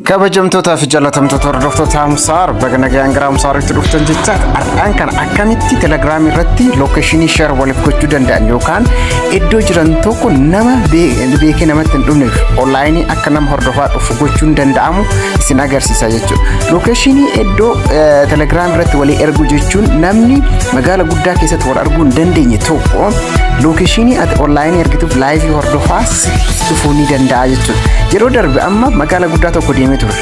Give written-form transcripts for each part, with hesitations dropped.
Kabajamtootaa fi jaalatamtoota hordoftoota Hamsaar, baga nagaan gara Hamsaaritti dhuftan jecha, har'aan kana akkamitti Telegiraamii irratti location share waliif gochuu danda'an yookaan iddoo jiran tokko nama beekee namatti hin dhufneef online akka nama hordofaa dhufu gochuun danda'amu isin agarsiisa jechuudha. Location iddoo Telegiraamii irratti walii erguu jechuun namni magaala guddaa keessatti wal arguu hin dandeenye tokko location ati online ergituuf live hordofaa dhufuu ni danda'a jechuudha. Yeroo darbe amma magaala guddaa tokko deemee ture.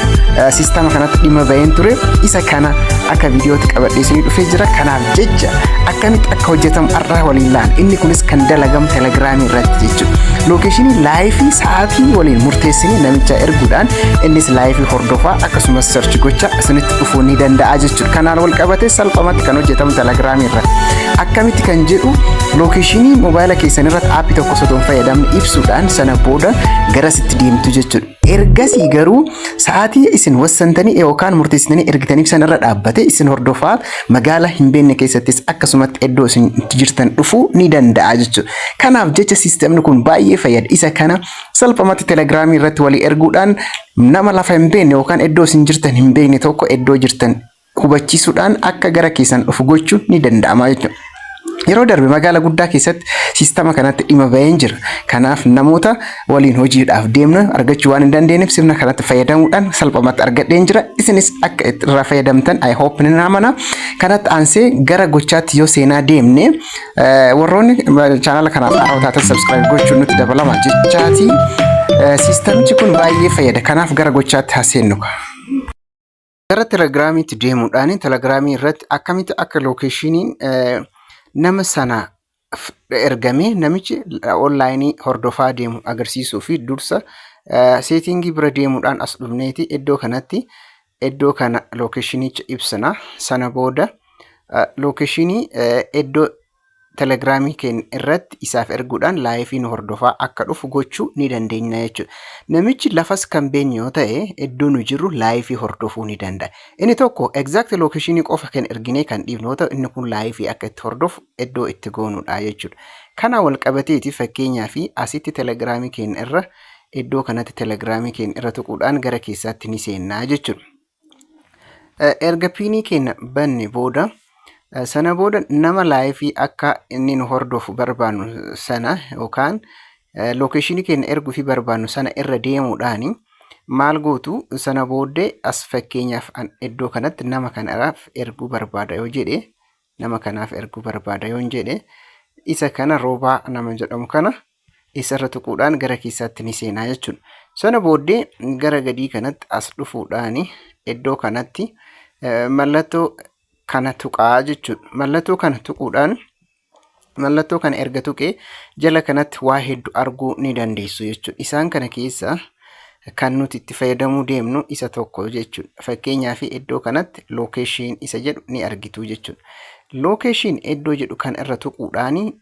System kanatti dhimma baheen ture. Isa kana akka viidiyootti qabadhee isinii dhufee jira. Kanaaf jecha akkamitti akka hojjetamu har'aa waliin laala. Inni kunis kan dalagamu Telegiraamii irratti jechuudha. Location live sa'aatii waliin murteessinee namicha erguudhaan innis live hordofaa akkasumas search gocha isinitti dhufuu ni danda'a jechuudha. Kanaan wal qabatee salphumatti kan hojjetamu Telegiraamii irratti. Akkamitti kan jedhu location moobaayila keessan irratti app tokko osoo hin fayyadamne ibsuudhaan sana booda garasitti deemtu jechuudha. Ergasii garuu sa'aatii isin wassantanii yookaan murteessitanii ergitaniif sana irra dhaabbate isin hordofaa magaala hin beekne keessattis akkasumatti iddoo isin jirtan dhufuu ni danda'a jechuudha. Kanaaf jecha systemni kun baay'ee fayyada. Isa kana salphumatti Telegiraamii irratti walii erguudhaan nama lafa hin beekne yookaan iddoo isin jirtan hin beekne tokko iddoo jirtan hubachiisuudhaan akka gara keessan dhufu gochuun ni danda'ama jechuudha. Yeroo darbe magaala guddaa keessatti system kanatti dhimma baheen jira. Kanaaf namoota waliin hojiidhaaf deemnu argachuu waan hin dandeenyeef sirna kanatti fayyadamuudhaan salphumatti argadheen jira. Isinis akka irraa fayyadamtan I hope, ni amana. Kanatti aansee gara gochaatti yoo seenaa deemne, warroonni channel kanaaf haarawaa taatan subscribe gochuun nutti dabalama jechaati. Systemichi kun baay'ee fayyada. Kanaaf gara gochaatti haa seennu. Gara Telegiraamiitti deemuudhaan Telegiraamii irratti akkamitti akka locationiin nama sana ergamee namichi online hordofaa deemu agarsiisuu fi dursa setting bira deemuudhaan as dhufneeti iddoo kanatti iddoo kana locationicha ibsina. Sana booda location iddoo Telegiraamii keenya irratti isaaf erguudhaan live nu hordofaa akka dhufu gochuu ni dandeenya jechuudha. Namichi lafas kan beekne yoo ta'e, iddoo nu jirru live hordofuu ni danda'a. Inni tokko exact location qofa kan erginee kan dhiifnu yoo ta'u, inni kun live akka itti hordofu iddoo itti goonudha jechuudha. Kana wal qabateeti fakkeenyaa fi asitti Telegiraamii keenya irra iddoo kanatti Telegiraamii keenya irra tuquudhaan gara keessaatti ni seennaa jechuudha. Erga PIN keenya banne booda, sana booda nama live akka inni nu hordofu barbaannu sana yookaan location keenya erguu fi barbaannu sana irra deemuudhaan maal gootu? Sana booddee as fakkeenyaaf iddoo kanatti nama kanaaf erguu barbaada yoo jedhe, nama kanaaf erguu barbaada yoo jedhe, isa kana Roobaa nama jedhamu kana isarra tuquudhaan gara keessaatti ni seenaa jechuudha. Sana booddee gara gadii kanatti as dhufuudhaan iddoo kanatti mallattoo kana tuqaa jechuudha. Mallattoo kana tuquudhaan, mallattoo kana erga tuqee jala kanatti waa hedduu arguu ni dandeessu jechuudha. Isaan kana keessa kan nuti itti fayyadamuu deemnu isa tokko jechuudha. Fakkeenyaaf iddoo kanatti location isa jedhu ni argitu jechuudha. Location iddoo jedhu kan irra tuquudhaan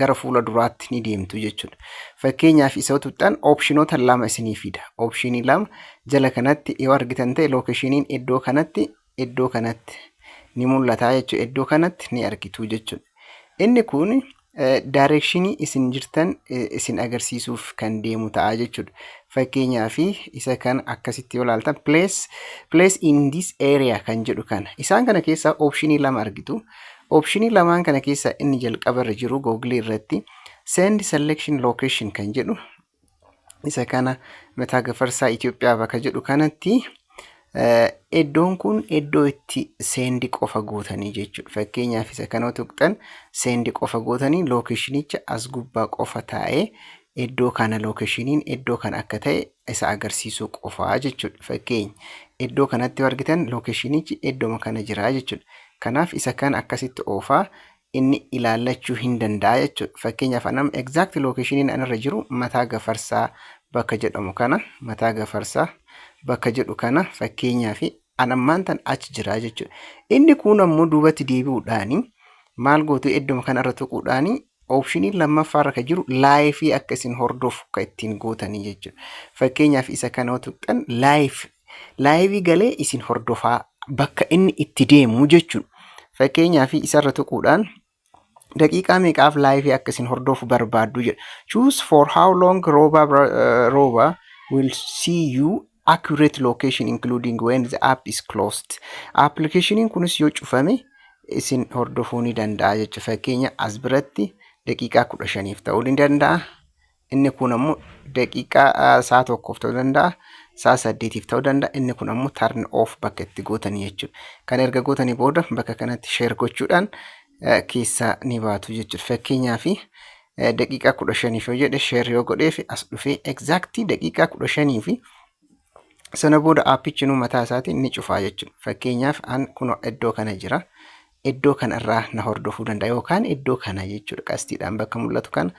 gara fuula duraatti ni deemtu jechuudha. Fakkeenyaaf isa tuqxan optionoota lama isinii fida. Option lama jala kanatti yoo argitan ta'e, locationiin iddoo kanatti ni mul'ata jechuudha. Iddoo kanatti ni argitu jechuudha. Inni kun direction isin jirtan isin agarsiisuuf kan deemu ta'a jechuudha. Fakkeenyaaf isa kana akkasitti yoo ilaaltan, place in this area kan jedhu kana. Isaan kana keessaa option lama argitu. Option lamaan kana keessaa inni jalqaba irra jiru Google irratti send selection location kan jedhu isa kana, Mataa Gafarsaa Itoophiyaa bakka jedhu kanatti iddoon kun iddoo itti send qofa gootanii jechuudha. Fakkeenyaaf isa kana tuqxan, send qofa gootanii locationicha as gubbaa qofa taa'ee iddoo kana locationiin iddoo kana akka ta'e isa agarsiisuu qofaa jechuudha. Fakkeenya iddoo kanatti yoo argitan, locationichi iddooma kana jira jechuudha. Kanaaf isa kana akkasitti oofaa inni ilaallachuu hin danda'a jechuudha. Fakkeenyaaf anam exact locationiin anarra jiru Mataa Gafarsaa bakka jedhamu kana, Mataa Gafarsaa bakka jedhu kana, fakkeenyaaf an ammaan tan achi jira jechuudha. Inni kun ammoo duubatti deebi'uudhaani maal gootu? Idduma kanarra tuquudhaani option lammaffaarra kan jiru live akka isin hordofu kan ittiin gootanii jechuudha. Fakkeenyaaf isa kana yoo tuqxan, live galee isin hordofaa bakka inni itti deemu jechuudha. Fakkeenyaaf isarra tuquudhaan daqiiqaa meeqaaf live akka isin hordofu barbaaddu jedha. Choose for how long Roba will see you Accurate location including when the app is closed. Appilikeeshiniin kunis yoo cufame isin hordofuu ni danda'a jechuudha. Fakkeenya, as biratti daqiiqaa 15f ta'uu ni danda'a. Inni kun ammoo daqiiqaa sa'a 1f ta'uu danda'a. Sa'a 8f ta'uu danda'a. Inni kun ammoo turn off bakka itti gootanii jechuudha. Kan erga gootanii booda bakka kanatti share gochuudhaan keessaa ni baatu jechuudha. Fakkeenyaaf, daqiiqaa 15f yoo jedhe, share yoo godheef, as dhufee exactly daqiiqaa 15 fi sana booda aappichi nu mataa isaatiin ni cufaa jechuudha. Fakkeenyaaf, an kun iddoo kana jira. Iddoo kanarraa na hordofuu danda'a yookaan iddoo kana jechuudha. Qastiidhaan bakka mul'atu kana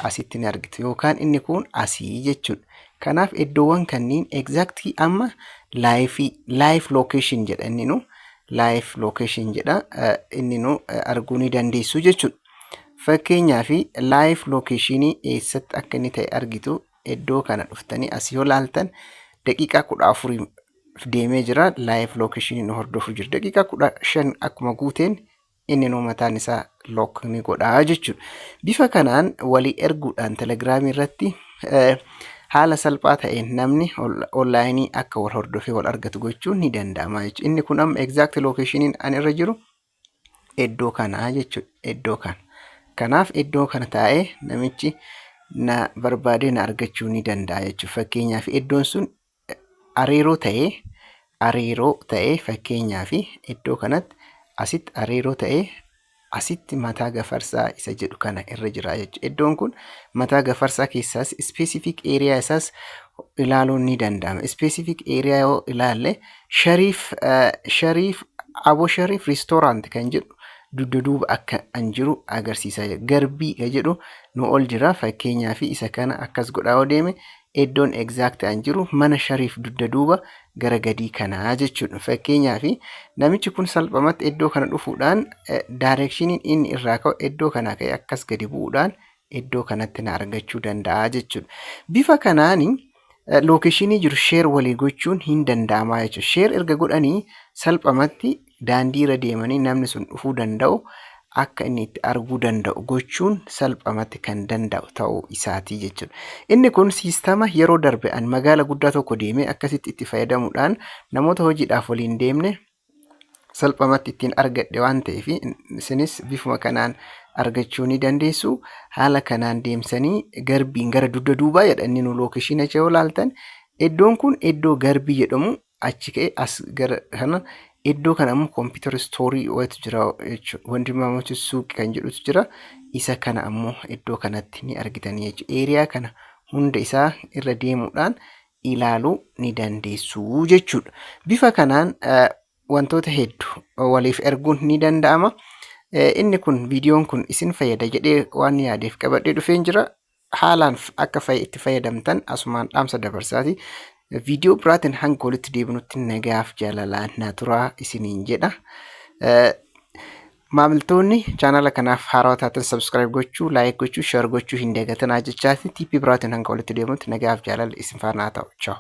asitti ni argitu yookaan inni kun asii jechuudha. Kanaaf iddoowwan kanneen exactly amma live location jedha, inni nu live location jedha, inni nu arguu ni dandeessu jechuudha. Fakkeenyaaf, live locationii eessatti akka inni ta'e argitu. Iddoo kana dhuftanii as yoo laaltan, daqiiqaa 14 deemee jira, live locationii nu hordofuu jira. Daqiiqaa 15 akkuma guuteen inni nu mataan isaa lock ni godhaa jechuudha. Bifa kanaan walii erguudhaan Telegiraamii irratti haala salphaa ta'een namni onlaayinii akka wal hordofee wal argatu gochuun ni danda'ama jechuudha. Inni kun amma exact locationiin ani irra jiru iddoo kanaa jechuudha. Iddoo kana. Kanaaf iddoo kana taa'ee namichi na barbaadee na argachuu ni danda'a jechuudha. Fakkeenyaaf, iddoon sun areeroo ta'ee, fakkeenyaaf, iddoo kanatti asitti areeroo ta'ee, asitti Mataa Gafarsaa isa jedhu kana irra jira jechuudha. Iddoon kun Mataa Gafarsaa keessaas specific area isaas ilaaluun ni danda'ama. Specific area yoo ilaalle, Shariif Abo Shariif Restaurant kan jedhu dugda duuba akka an jiru agarsiisa. Garbii kan jedhu nu ol jira. Fakkeenyaaf, isa kana akkas godhaa yoo deeme, iddoon exact an jiru mana Shariif dugda duuba gara gadii kanaa jechuudha. Fakkeenyaaf, namichi kun salphumatti iddoo kana dhufuudhaan directioniin inni irraa ka'u iddoo kanaa ka'ee akkas gadi bu'uudhaan iddoo kanatti na argachuu danda'a jechuudha. Bifa kanaani locationii jiru share walii gochuun hin danda'ama jechuudha. Share erga godhanii salphumatti daandii irra deemanii namni sun dhufuu danda'u, akka inni itti arguu danda'u gochuun salphumatti kan danda'u ta'uu isaatii jechuudha. Inni kun siistama yeroo darbe an magaala guddaa tokko deemee akkasitti itti fayyadamuudhaan namoota hojiidhaaf waliin deemne salphumatti ittiin argadhe waan ta'eef, isinis bifuma kanaan argachuu ni dandeessu. Haala kanaan deemsanii Garbiin gara dugda duubaa jedha inni nu location achi yoo ilaaltan, iddoon kun iddoo Garbii jedhamu achi ka'e as gara kana, iddoo kana ammoo computer storeii wayitu jira jechuudha. Wandimmaamachuu suuqii kan jedhutu jira. Isa kana ammoo iddoo kanatti ni argitanii jechuudha. Area kana hunda isaa irra deemuudhaan ilaaluu ni dandeessu jechuudha. Bifa kanaan wantoota hedduu waliif erguun ni danda'ama. Inni kun viidiyoon kun isin fayyada jedhee waan yaadeef qabadhee dhufeen jira. Haalaan akka itti fayyadamtan asumaan dhaamsa dabarsaati. Viidiyoo biraatiin hanga walitti deebinutti nagaaf jaalalaan na turaa isiniin jedha. Maamiltoonni chaanala kanaaf haarawaa taatan subscribe gochuu, like gochuu, share gochuu hin dagatinaa jechaati. Tiippii biraatiin hanga walitti deebinutti nagaaf jaalala isin faana haa ta'u. Ciao.